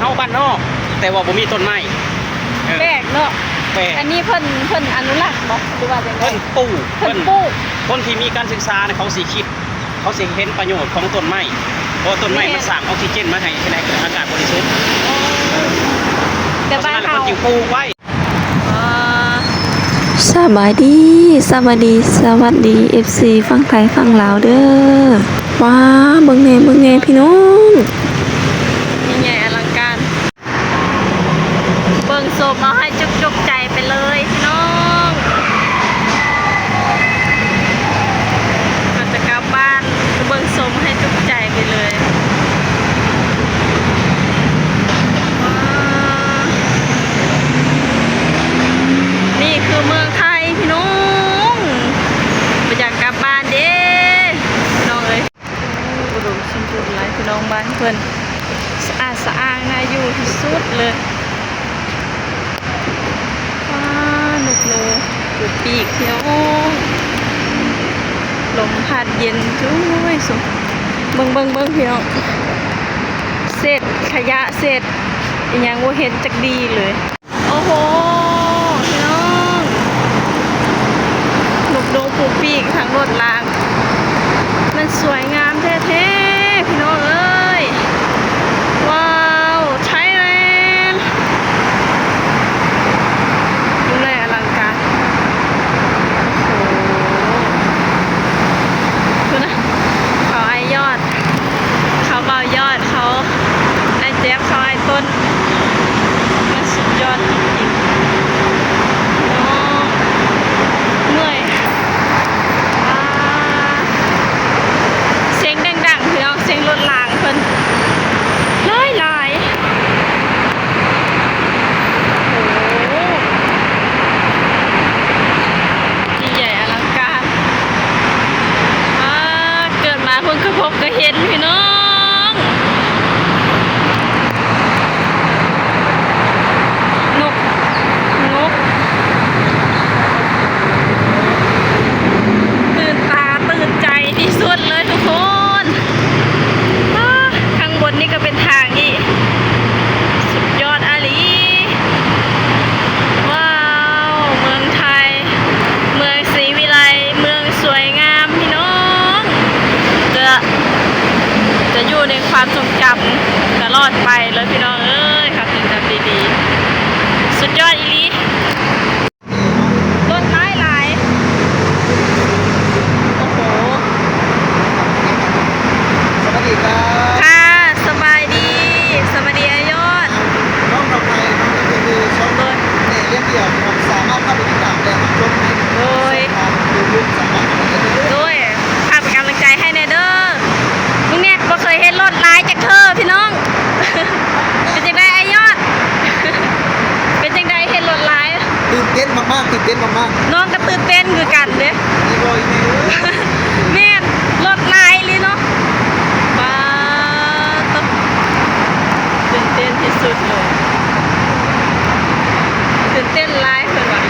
ເຮົາບ້ານນອກ ແຕ່ວ່າບໍ່ມີຕົ້ນໄມ້. ເອີ ແປກເນາະ ແປກ. ອັນນີ້ເພິ່ນ ເພິ່ນອະນຸລັກບໍ່ ຫຼືວ່າຈັ່ງໃດ? ເພິ່ນປູກ ເພິ່ນປູກ. ຄົນທີ່ມີການສຶກສານະ ເຂົາຊິຄິດ ເຂົາຊິເຫັນປະໂຫຍດຂອງຕົ້ນໄມ້ ເພາະວ່າຕົ້ນໄມ້ ແມ່ນ ມັນສ້າງອອກຊີເຈນມາໃຫ້ ໃຫ້ອາກາດບໍລິສຸດ. ອໍ ແຕ່ບ້ານເຮົາ ເພາະສະນັ້ນເພິ່ນຈຶ່ງປູກໄວ້. ອໍ ສະບາຍດີ ສະບາຍດີ ສະຫວັດດີ ເອັຟຊີ ຝັ່ງໄທຝັ່ງລາວເດີ້. ວ້າ ເບິ່ງແດ່ ເບິ່ງແດ່ພີ່ນ້ອງ ຍິ່ງໃຫຍ່ອະລັງການ. ເບິ່ງຊົມເອົາໃຫ້ຈຸກໆໃຈໄປເລີຍພີ່ນ້ອງ. ກ່ອນຈະກັບບ້ານ ເບິ່ງຊົມໃຫ້ຈຸກໃຈໄປເລີຍ. ວ້າ ນີ້ຄືເມືອງໄທພີ່ນ້ອງ ບໍ່ຢາກກັບບ້ານເດ້ພີ່ນ້ອງເອີຍ. ອຸດົມສົມບູນຫຼາຍພີ່ນ້ອງ ບ້ານເພິ່ນສະອາດສະອ້າງ ໜ້າຢູ່ທີ່ສຸດເລີຍ. ວ້າ ນົກໂນ ປີກພີ່ນ້ອງ ລົມພັດເຢັນ ໂອ້ຍ ເບິ່ງ ເບິ່ງ ເບິ່ງພີ່ນ້ອງ ເສດຂະຫຍະ ເສດອີ່ຫຍັງ ບໍ່ເຫັນຈັກດີເລີຍ. ໂອ້ໂຫ ພີ່ນ້ອງ ນົກໂນປູກປີກທາງໂລດລາງ ມັນສວຍງາມແທ້ໆ ພີ່ນ້ອງເອີຍ. ວ້າວ ໄທແລນ ຍິ່ງໃຫຍ່ອະລັງການ. ໂອ້ໂຫ ພຸ້ນນະ ເຂົາອ້າຍຍອດ ເຂົາບ່າວຍອດ ເຂົາອ້າຍແຈັບ ເຂົາອ້າຍຕົ້ນ ມັນສຸດຍອດຈິງໆ ພີ່ນ້ອງ. ເມື່ອຍ ອາ ເສັງດັງໆ ພີ່ນ້ອງ ເສັງລົດລາງເພິ່ນຫຼາຍໆ. ໂອ້ໂຫ ຍິ່ງໃຫຍ່ອະລັງການ. ວ້າ ເກີດມາເພິ່ງເຄີຍພົບເຄີຍເຫັນພີ່ນ້ອງ ນົກ ນົກ ຕື່ນຕາຕື່ນໃຈທີ່ສຸດເລີຍທຸກຄົນ. ວ້າ ຂ້າງບົນນີ້ກໍເປັນທາງອີກ ສຸດຍອດອີ່ຫຼີ. ວ້າວ ເມືອງໄທ ເມືອງສີວິໄລ ເມືອງສວຍງາມພີ່ນ້ອງ ຈະ ຈະຢູ່ໃນຄວາມຊົງຈຳຕະຫຼອດໄປເລີຍພີ່ນ້ອງເອີຍ. ຄຳເປັນຄຳດີໆ ສຸດຍອດອີ່ຫຼີ. ລົດຫຼາຍໆ ໂອ້ໂຫ ສະຫວັດດີຄັບ ຄ່ະ ສະບາຍດີ ສະຫວັດດີອ້າຍຍອດ ນ້ອງເຂົ້າໄປ ນ້ອງກໍຄືຊ່ອງ ໂດຍ ແມ່ລ້ຽງດ່ຽວ ສາມາດເຂົ້າໄປຕິດຕາມໄດ້ ໂດຍ ໂດຍ ຝາກເປັນກຳລັງໃຈໃຫ້ແດ່ເດີ. ມື້ນີ້ບໍ່ເຄີຍເຫັນລົດຫຼາຍຈັກເທື່ອພີ່ນ້ອງ. ເປັນຈັ່ງໃດອ້າຍຍອດ? ເປັນຈັ່ງໃດເຫັນລົດຫຼາຍ? ຕື່ນເຕັ້ນມາກໆ ຕື່ນເຕັ້ນມາກໆ. ນ້ອງກໍຕື່ນເຕັ້ນຄືກັນເດ້. ອີ່ບໍ່ອີ່ແມ່ເອີຍ. ແມ່ນ ລົດຫຼາຍອີ່ຫຼີເນາະ. ປາດໂທ້ ຕື່ນເຕັ້ນທີ່ສຸດເລີຍ ຕື່ນເຕັ້ນຫຼາຍເພິ່ນວ່າ.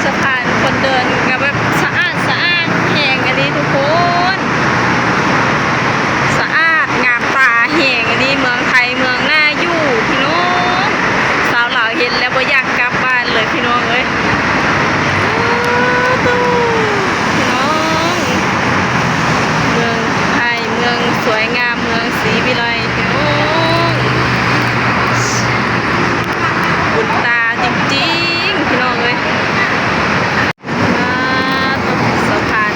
ສະພານຄົນເດີນກໍແບບສະອາດສະອ້ານແຮງອີ່ຫຼີທຸກຄົນ. ສະອາດງາມຕາແຮງອີ່ຫຼີ ເມືອງໄທເມືອງໜ້າຢູ່ພີ່ນ້ອງ. ຊາວລາວເຫັນແລ້ວບໍ່ຢາກກັບບ້ານເລີຍພີ່ນ້ອງເອີຍ. ໂອ້ໂຕ ພີ່ນ້ອງ ເມືອງໄທເມືອງສວຍງາມ ເມືອງສີວິໄລພີ່ນ້ອງ. ບຸນຕາຈິງໆ ພີ່ນ້ອງເອີຍ. ອ່າ ສະພານ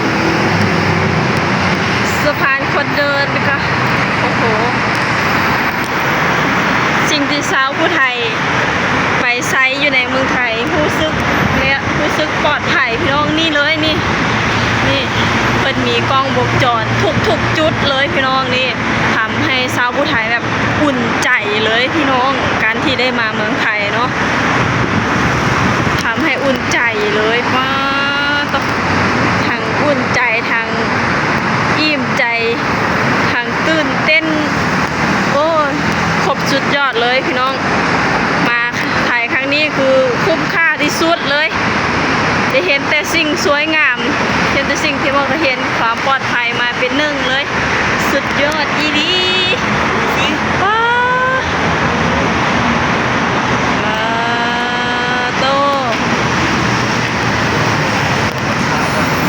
ສະພານຄົນເດີນກໍ ໂອ້ໂຫ ສິ່ງທີ່ຊາວຜູ້ໄທໄປໃຊ້ຢູ່ໃນເມືອງໄທ ຮູ້ສຶກ ແລະ ຮູ້ສຶກປອດໄພພີ່ນ້ອງ. ນີ້ເລີຍ ນີ້ ນີ້ ເພິ່ນມີກ້ອງວົງຈອນທຸກໆຈຸດເລີຍພີ່ນ້ອງ. ນີ້ ທຳໃຫ້ຊາວຜູ້ໄທແບບອຸ່ນໃຈເລີຍພີ່ນ້ອງ ການທີ່ໄດ້ມາເມືອງໄທເນາະ ທຳໃຫ້ອຸ່ນໃຈເລີຍ. ປາດໂທ້ ທັງອຸ່ນໃຈ ທັງອີ່ມໃຈ ທັງຕື່ນເຕັ້ນ ໂອ້ຍ ຄົບສຸດຍອດເລີຍພີ່ນ້ອງ. ມາໄທຄັ້ງນີ້ຄືຄຸ້ມຄ່າທີ່ສຸດເລີຍ ໄດ້ເຫັນແຕ່ສິ່ງສວຍງາມ ເຫັນແຕ່ສິ່ງທີ່ບໍ່ເຄີຍເຫັນ. ຄວາມປອດໄພມາເປັນໜຶ່ງເລີຍ ສ ສຸດຍອດອີ່ຫຼີ. ປາ ປາໂຕ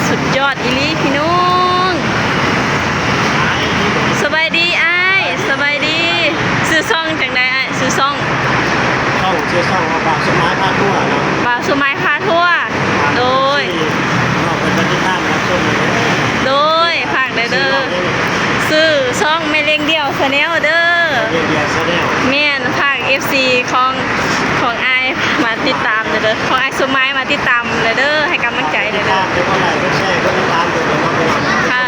ສຸດຍອດອີ່ຫຼີພີ່ນ້ອງ. ສະບາຍດີອ້າຍ ສະບາຍດີ. ຊື່ຊ່ອງຈັ່ງໃດອ້າຍ? ຊື່ຊ່ອງ ຊ່ອງ ຊື່ຊ່ອງວ່າ ບ່າວສົມໝາຍພາທົ່ວເນາະ. ບ່າວສົມໝາຍພາທົ່ວ. ໂດຍ ທີ່ນ້ອງເພິ່ນໄປຕິດຕາມຮັບຊົມເລີຍ. ໂດຍ ຝາກແດ່ເດີ. ຊື່ຊ່ອງແມ່ລ້ຽງດ່ຽວ Channel ເດີ. ແມ່ລ້ຽງດ່ຽວ Channel. ແມ່ນ ຝາກເອັຟຊີຂອງ ຂອງອ້າຍມາຕິດຕາມແດ່ເດີ ຂອງອ້າຍສົມໝາຍມາຕິດຕາມແດ່ເດີ ໃຫ້ກຳລັງໃຈແດ່ເດີ. ຕິດຕາມ ກົດໄລ ກົດແຊ ກົດຕິດຕາມເດີເນາະ. ຄ່ະ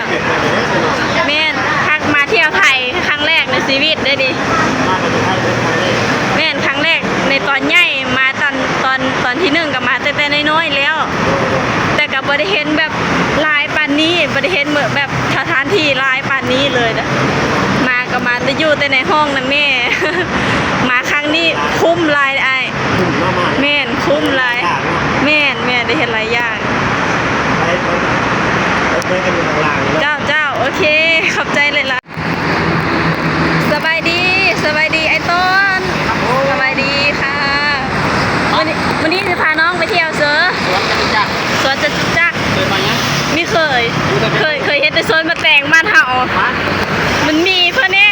ແມ່ນ ຄັກມາທ່ຽວໄທຄັ້ງແລກໃນຊີວິດເດ້ນີ້. ມາປະເທດໄທເປັນຄັ້ງແລກ. ແມ່ນ ຄັ້ງແລກໃນຕອນໃຫຍ່ ມາຕອນ ຕອນ ຕອນທີໜຶ່ງກໍມາຕັ້ງແຕ່ນ້ອຍໆແລ້ວ ແຕ່ກໍບໍ່ໄດ້ເຫັນແບບຫຼາຍປານນີ້ ບໍ່ໄດ້ເຫັນແບບສະຖານທີ່ຫຼາຍປານນີ້ເລີຍນະ. ມາກໍມາແຕ່ຢູ່ແຕ່ໃນຫ້ອງນຳແມ່ ມາຄັ້ງນີ້ຄຸ້ມຫຼາຍອ້າຍ. ຄຸ້ມເນາະ ມາ ແມ່ນ ຄຸ້ມຫຼາຍ. ໄດ້ເຮັດຫຼາຍຢ່າງເນາະ. ແມ່ນ ແມ່ນ ໄດ້ເຮັດຫຼາຍຢ່າງ. ໄປ ໄປ ໄປເຈີກັນຢູ່ຂ້າງລ່າງເນາະ. ເຈົ້າ ເຈົ້າ ໂອເຄ ຂອບໃຈຫຼາຍໆ. ສະບາຍດີ ສະບາຍດີອ້າຍຕົ້ນ. ສະບາຍດີຄ່ະ. ມື້ນີ້ ມື້ນີ້ຊິພານ້ອງໄປທ່ຽວເຊີ ສວນຈະຕຸຈັກ. ສວນຈະຕຸຈັກ ເຄີຍມາຍັງ? ບໍ່ເຄີຍ. ບໍ່ເຄີຍ ເຄີຍ ເຄີຍເຫັນແຕ່ສວນໝາກແຕງບ້ານເຮົາ. ຮະ? ມັນມີເພິ່ນແນ່.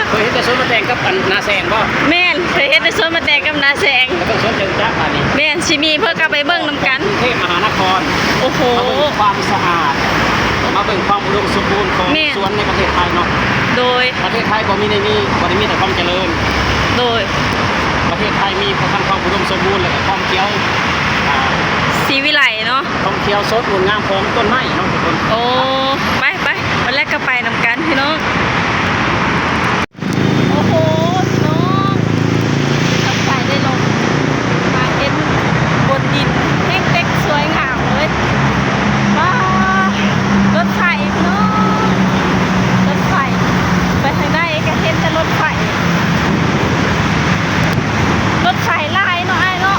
ເຄີຍເຫັນແຕ່ສວນໝາກແຕງກັບອັນນາແຊງບໍ່? ແມ່ນ ເຄີຍເຫັນແຕ່ສວນໝາກແຕງກັບນາແຊງ. ແລ້ວກໍສວນຈະຕຸຈັກບາດນີ້. ແມ່ນ ຊິມີເພິ່ນກໍໄປເບິ່ງນຳກັນ. ກຸງເທບມະຫານະຄອນ. ໂອ້ໂຫ ມາເບິ່ງຄວາມສະອາດ ມາເບິ່ງຄວາມອຸດົມສົມບູນຂອງ ແມ່ນ ສວນໃນປະເທດໄທເນາະ. ໂດຍ ປະເທດໄທບໍ່ມີແນວນີ້ ບໍ່ໄດ້ມີແຕ່ຄວາມຈະເລີນ. ໂດຍ ປະເທດໄທມີທັງຄວາມອຸດົມສົມບູນ ແລະ ຄວາມຂຽວ ອ່າ ສີວິໄລເນາະ. ຄວາມຂຽວສົດງົດງາມຂອງຕົ້ນໄມ້ເນາະທຸກຄົນ. ໂອ້ ໄປ ໄປ ໄປ ແລ້ວກໍໄປນຳກັນພີ່ນ້ອງ. ໂອ້ໂຫ ພີ່ນ້ອງ ທາງໄປໄດ້ລົງມາເຫັນບົນດິນແຫ້ງເຕັກສວຍງາມເລີຍ. ວ້າ ລົດໄຟພີ່ນ້ອງ ລົດໄຟ ໄປທາງໃດກໍເຫັນແຕ່ລົດໄຟ. ລົດໄຟຫຼາຍເນາະອ້າຍເນາະ.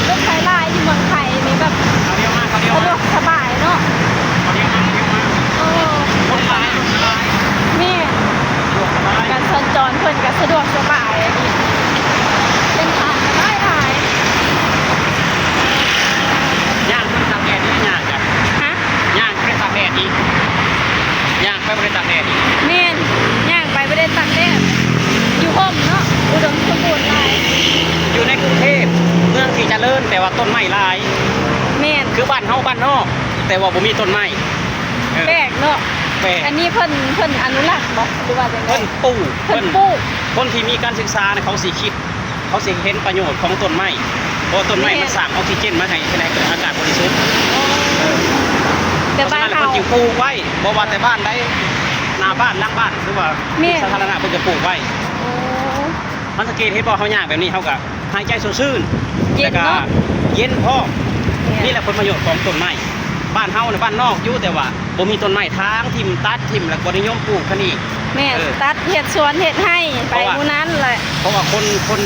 ລົດໄຟຫຼາຍຢູ່ເມືອງໄທນີ້ແບບ ເຂົາດຽວມາ ເຂົາດຽວມາ ສະດວກສະບາຍເນາະ. ເຂົາດຽວມາ ເຂົາດຽວມາ. ເອີ ຄົນຫຼາຍ ຄົນຫຼາຍ. ແມ່ນ ສະດວກສະບາຍ. ການສັນຈອນເພິ່ນກໍສະດວກສະບາຍ ເສັ້ນທາງກໍຫຼາຍໆ. ຍ່າງໄປຕາກແດດນີ້ ຍ່າງກະ ຮະ? ຍ່າງໄປຕາກແດດອີກ ຍ່າງໄປບໍ່ໄດ້ຕາກແດດອີກ. ແມ່ນ ຍ່າງໄປບໍ່ໄດ້ຕາກແດດ ຢູ່ຮົ່ມເນາະ ອຸດົມສົມບູນຫຼາຍ. ຢູ່ໃນກຸງເທບ ເມືອງທີ່ຈະເລີນ ແຕ່ວ່າຕົ້ນໄມ້ຫຼາຍ. ແມ່ນ ຄືບ້ານເຮົາບ້ານນອກ ແຕ່ວ່າບໍ່ມີຕົ້ນໄມ້. ເອີ ແປກເນາະ ແປກ. ອັນນີ້ເພິ່ນ ເພິ່ນອະນຸລັກບໍ່ ຫຼືວ່າຈັ່ງໃດ? ເພິ່ນປູກ ເພິ່ນປູກ. ຄົນທີ່ມີການສຶກສານະ ເຂົາຊິຄິດ ເຂົາຊິເຫັນປະໂຫຍດຂອງຕົ້ນໄມ້ ເພາະວ່າຕົ້ນໄມ້ ແມ່ນ ມັນສ້າງອອກຊີເຈນມາໃຫ້ ໃຫ້ອາກາດບໍລິສຸດ. ອໍ ເອີ ແຕ່ບ້ານເຮົາ ເພາະສະນັ້ນແຫຼະ ເພິ່ນຈຶ່ງປູກໄວ້ ບໍ່ວ່າແຕ່ບ້ານໃດ ໜ້າບ້ານ ຫຼັງບ້ານ ຫຼືວ່າ ແມ່ນ ສາທາລະນະ ເພິ່ນຈະປູກໄວ້. ໂອ້ ມັນສັງເກດເຫັນບໍ່ ເຮົາຍ່າງແບບນີ້ ເຮົາກໍຫາຍໃຈສົດຊື່ນ ເຢັນເນາະ ແລ້ວກໍເຢັນພ້ອມ. ແມ່ນ ນີ້ແຫຼະຜົນປະໂຫຍດຂອງຕົ້ນໄມ້. ບ້ານເຮົານະ ບ້ານນອກຢູ່ ແຕ່ວ່າບໍ່ມີຕົ້ນໄມ້ ຖາງຖິ້ມ ຕັດຖິ້ມ ແລ້ວບໍ່ນິຍົມປູກຄັນອີກ. ແມ່ນ ເອີ ຕັດເຮັດສວນເຮັດໄຮ່ໄປ ເພາະວ່າ ໝູ່ນັ້ນແຫຼະ. ເພາະວ່າຄົນ ຄົນ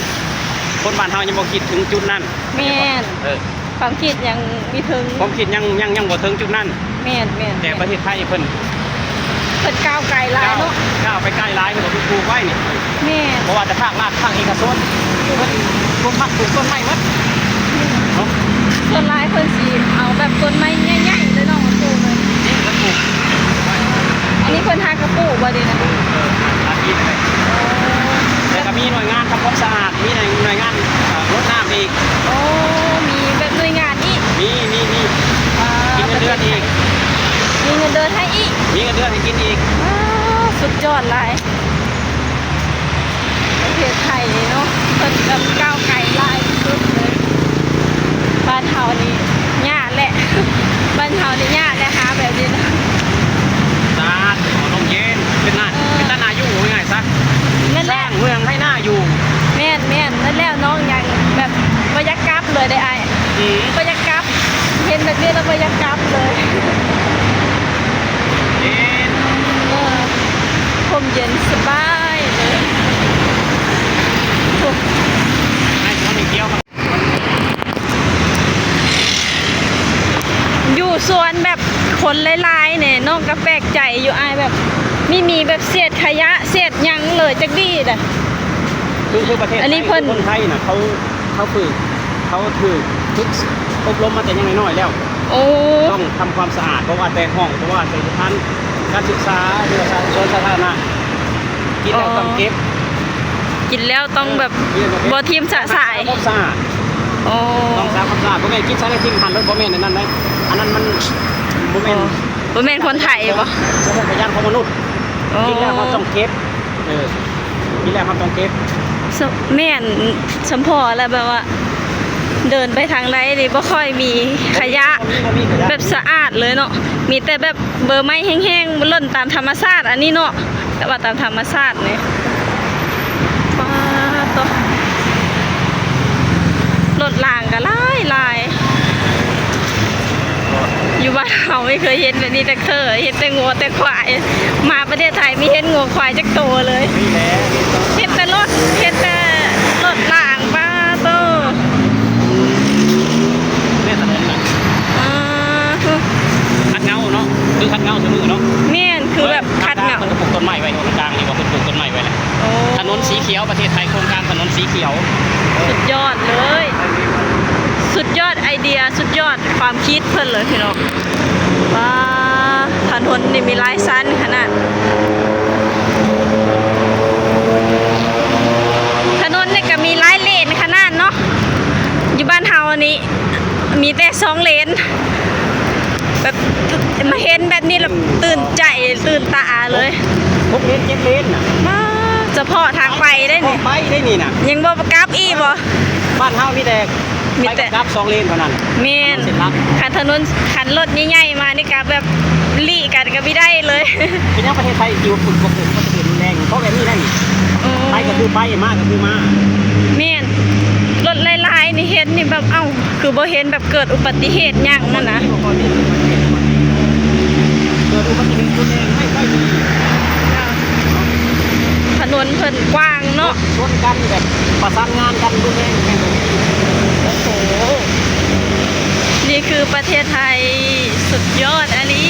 ຄົນບ້ານເຮົາຍັງບໍ່ຄິດເຖິງຈຸດນັ້ນ. ແມ່ນ ເອີ ຄວາມຄິດຍັງມີເຖິງ ຄວາມຄິດຍັງ ຍັງ ຍັງບໍ່ເຖິງຈຸດນັ້ນ. ແມ່ນໆໆ ແຕ່ປະເທດໄທເພິ່ນ ເພິ່ນກ້າວໄກຫຼາຍເນາະ ກ້າວໄປໄກຫຼາຍ ເພິ່ນກໍຖືກປູກໄວ້ນີ້. ແມ່ນ ບໍ່ວ່າແຕ່ພາກລັດ ພາກເອກະຊົນ ເພິ່ນລົງທຶນປູກຕົ້ນໄມ້ໝົດເນາະ. ສ່ວນຫຼາຍເພິ່ນຊິເອົາແບບຕົ້ນໄມ້ໃຫຍ່ໆເລີຍເນາະ ມາປູກເລີຍ. ນີ້ເພິ່ນປູກ ອັນນີ້ເພິ່ນຫາກະປູກບໍ່ເດນະ? ເອີ ອາ ອາທິດເລີຍ. ໂອ້ ແລ້ວກໍມີໜ່ວຍງານທຳຄວາມສະອາດ ມີໜ່ວຍ ໜ່ວຍງານ ເອີ ລົດນ້ຳອີກ. ໂອ້ ມີແບບໜ່ວຍງານອີກ? ມີ ມີ ມີ. ອ່າ ກິນເງິນເດືອນອີກ. ມີເງິນເດືອນໃຫ້ອີກ? ມີເງິນເດືອນໃຫ້ກິນອີກ. ວ້າວ ສຸດຍອດຫຼາຍ. ປະເທດໄທນີ້ເນາະ ເພິ່ນແບບກ້າວໄກຫຼາຍທີ່ສຸດເລີຍ. ບ້ານເຮົານີ້ຍາກແຫຼະ ບ້ານເຮົານີ້ຍາກແຫຼະ ຫາແບບນີ້ນະ. ສະອາດ ລົມເຢັນ ເປັນໜ້າ ເອີ ເປັນຕາໜ້າຢູ່ ເວົ້າງ່າຍໆຊະ. ນັ້ນແຫຼະ ສ້າງເມືອງໃຫ້ໜ້າຢູ່. ແມ່ນໆ ນັ້ນແຫຼະ ນ້ອງຍັງແບບບໍ່ຢາກກັບເລີຍເດ້ອ້າຍ. ອືມ ບໍ່ຢາກກັບ ເຫັນແບບນີ້ແລ້ວບໍ່ຢາກກັບເລີຍ. ເຢັນ ເອີ ຮົ່ມເຢັນສະບາຍເລີຍ. ໂອ້ ໃນສວນນີ້ຂຽວ ຢູ່ສວນແບບໂຄ ຄົນຫຼາຍໆແດ່ ນ້ອງກໍແປກໃຈຢູ່ອ້າຍ ແບບມີ ມີແບບເສດຂະຫຍະເສດຫຍັງເລີຍຈັກດີ້ໃດ. ຄື ຄືປະເທດ ອັນນີ້ເພິ່ນ ຄົນໄທນະ ເຂົາ ເຂົາຝຶກ ເຂົາຖືກຝຶກອົບຮົມມາແຕ່ຍັງນ້ອຍໆແລ້ວ. ໂອ້ ຕ້ອງທຳຄວາມສະອາດ ບໍ່ວ່າແຕ່ຫ້ອງ ບໍ່ວ່າແຕ່ສະຖານການສຶກສາ ຫຼືວ່າສາ ສວນສາທາລະນະ ກິນແລ້ວ ອໍ ຕ້ອງເກັບ ກິນແລ້ວຕ້ອງແບບ ເອີ ບໍ່ຖິ້ມຊະຊາຍ ຄວາມສະອາດ. ອໍ ຕ້ອງສະອາດ ຄວາມສະອາດ ບໍ່ແມ່ນກິນໃສ່ແລ້ວຖິ້ມຫັ້ນໂລດ ບໍ່ແມ່ນອັນນັ້ນເດ້. ອັນນັ້ນມັນບໍ່ແມ່ນ ອໍ ບໍ່ແມ່ນຄົນໄທບໍ່? ສັນຊາດຕະຍານຂອງມະນຸດ. ອໍ ກິນແລ້ວເຮົາຕ້ອງເກັບ ເອີ ກິນແລ້ວເຮົາຕ້ອງເກັບ. ສະ ແມ່ນ ສຳພໍແລ້ວ ແບບວ່າເດີນໄປທາງໃດນີ້ບໍ່ຄ່ອຍມີຂະຫຍະ ບໍ່ມີ ບໍ່ມີຂະຫຍະ ແບບສະອາດເລີຍເນາະ. ມີແຕ່ແບບ ເບີໄມ້ແຫ້ງໆ ຫຼົ່ນຕາມທຳມະຊາດອັນນີ້ເນາະ ແບບວ່າຕາມທຳມະຊາດນີ້. ປາດໂທ້ ລົດລາງກໍຫຼາຍໆ. ຢູ່ບ້ານເຮົາບໍ່ເຄີຍເຫັນແບບນີ້ຈັກເທື່ອ ເຫັນແຕ່ງົວແຕ່ຄວາຍ. ມາປະເທດໄທມີເຫັນງົວຄວາຍຈັກໂຕເລີຍ. ມີແຫຼະ ເຫັນແຕ່ລົດ ເຫັນແຕ່ລົດລາງ. ປາດໂທ້ ແມ່ນຖະໜົນນະ ອ່າ ຂັດເງົາເນາະ ຄືຂັດເງົາຊຸມື້ເນາະ. ແມ່ນ ຄືແບບຂັດເງົາ ເພິ່ນກໍປູກຕົ້ນໄມ້ໄວ້ ຫົນກາງນີ້ວ່າເພິ່ນປູກຕົ້ນໄມ້ໄວ້ແຫຼະ. ໂອ້ ຖະໜົນສີຂຽວ ປະເທດໄທ ໂຄງການຖະໜົນສີຂຽວ. ສຸດຍອດເລີຍ ສຸດຍອດໄອເດຍ ສຸດຍອດຄວາມຄິດເພິ່ນເລີຍພີ່ນ້ອງ. ວ້າ ຖະໜົນນີ້ມີຫຼາຍຊັ້ນຂະໜາດ ຖະໜົນນີ້ກໍມີຫຼາຍເລນຂະໜາດເນາະ. ຢູ່ບ້ານເຮົານີ້ ມີແຕ່ສອງເລນ ແບບມາເຫັນແບບນີ້ແລ້ວຕື່ນໃຈຕື່ນຕາເລີຍ. ຫົກເລນເຈັດເລນນະ ມາສະເພາະທາງໄປໄດ້ນີ້ ໄປໄດ້ນີ້ນະ ຍັງບໍ່ກັບອີກບໍ່? ບ້ານເຮົາມີແຕ່ ມີແຕ່ໄປກັບສອງເລນເທົ່ານັ້ນ. ແມ່ນ ຄັນຖະໜົນ ຄັນລົດໃຫຍ່ໆມານີ້ກະແບບຫຼີກກັນກະບໍ່ໄດ້ເລີຍ. ເປັນຫຍັງປະເທດໄທຄືວ່າຝຶກບໍ່ເກີດອຸບັດຕິເຫດຮຸນແຮງ ເພາະແບບນີ້ໄດ໋. ໄປກໍຄືໄປ ມາກໍຄືມາ. ແມ່ນ ລົດຫຼາຍໆນີ້ເຫັນນີ້ແບບ ເອົ້າ ຄືບໍ່ເຫັນແບບເກີດອຸບັດຕິເຫດຫຍັງຫັ້ນນະ. ເກີດອຸບັດຕິເຫດ ເກີດອຸບັດຕິເຫດຮຸນແຮງໃຫ້ໄປດີ. ຖະໜົນເພິ່ນກວ້າງເນາະ ຊົນກັນແບບປະສານງານກັນຮຸນແຮງ. ໂອ້ໂຫ ນີ້ຄືປະເທດໄທ ສຸດຍອດອີ່ຫຼີ.